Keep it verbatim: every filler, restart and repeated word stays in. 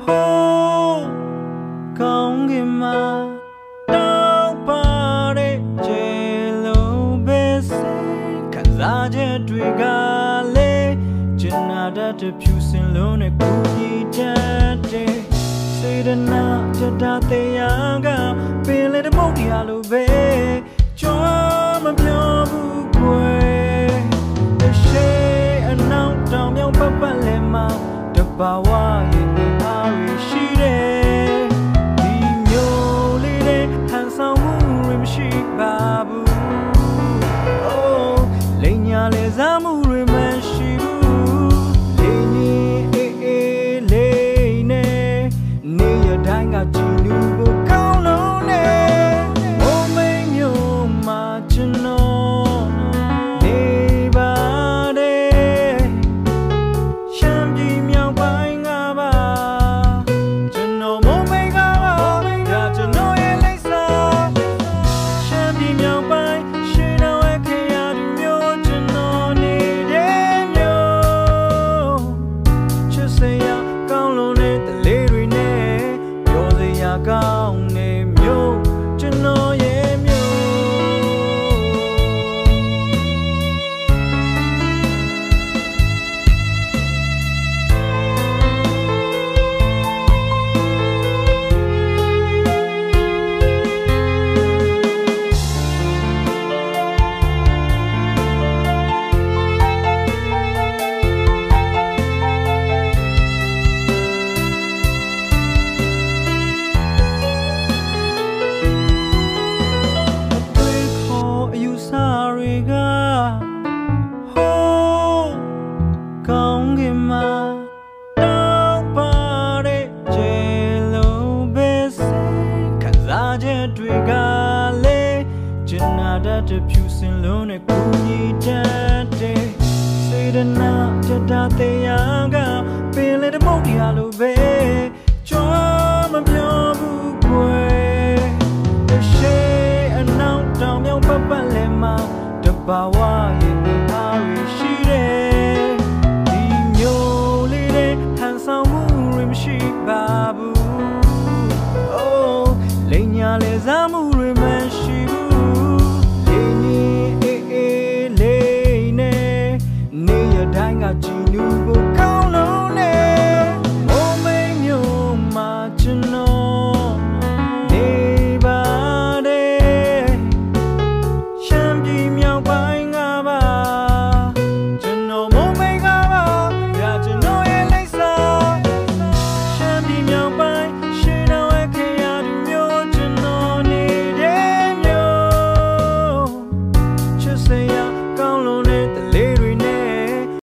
Hawr, ကောင်းကင်မှာ တောင်းပန်တဲ့ ခြေလိုပဲဆဲ ခံစားချက်တွေကလည်း ကျဉ်းနံတတ်တဲ့ ဖြူစင်လုံးနဲ့ ကူညီတတ်တဲ့ စေတနာ ကျက်ဒါသေးရာက ပင်လယ်သမုဒ္ဒရာလိုပဲ ကျိုးမပြောဘူးကွယ်။ အရှေ့အနောက် တောင်မြောက် ပတ်ပတ်လည်မှာ သဘာဝရဲ့ အင်အားတွေရှိတယ်။ ဒီမြို့လေးထဲ ဟန်ဆောင်မှုတွေ မရှိပါဘူး။ အိုး လိမ်ညာလှည့်စားမှုတွေ မရှိဘူး။ လေယာဉ် အေးအေးလေးနဲ့ နေရာတိုင်းက ကြည့်လို့ ပိုကောင်းလို့နဲ့ မိုးမိတ်မြို့မှာ ကျွန်တော် နေပါတယ်။ ရှမ်းပြည်မြောက်ပိုင်းကပါ ကျွန်တော် မိုးမိတ်ကပါ ဒါကျွန်တော်ရဲ့ လိပ်စာ။ ရှမ်းပြည်မြောက်ပိုင်း ရှေးတောင်ဝဲ ခရမ်းမြို့ ကျွန်တော်နေတဲ့မြို့။ ချစ်စရာကောင်းလို့နဲ့ ဓလေ့တွေနဲ့ ပျော်စရာကောင်းတဲ့မြို့ ကျွန်တော်ရဲ့မြို့။ အတွေးခေါ် အယူအဆတွေက ဟိုး ကောင်းကင်မှာ တောင်းပန်တဲ့ ခြေလိုပဲဆဲ ခံစားချက်တွေကလည်း ကျဉ်းနံတတ်တဲ့ ဖြူစင်လုံးနဲ့ ကူညီတတ်တဲ့ စေတနာ ကျက်ဒါသေးရာက ပင်လယ်သမုဒ္ဒရာလိုပဲ ကျိုးမပြောဘူးကွယ်။ အရှေ့အနောက် တောင်မြောက် ပတ်ပတ်လည်မှာ သဘာဝရဲ့ အင်အားတွေရှိတယ်။ ဒီမြို့လေးထဲ ဟန်ဆောင်မှုတွေ မရှိပါဘူး။ အိုး လိမ်ညာလှည့်စားမှုတွေ မရှိဘူး။ လေယာဉ် အေးအေးလေးနဲ့ နေရာတိုင်းက ကြည့်လို့ ပို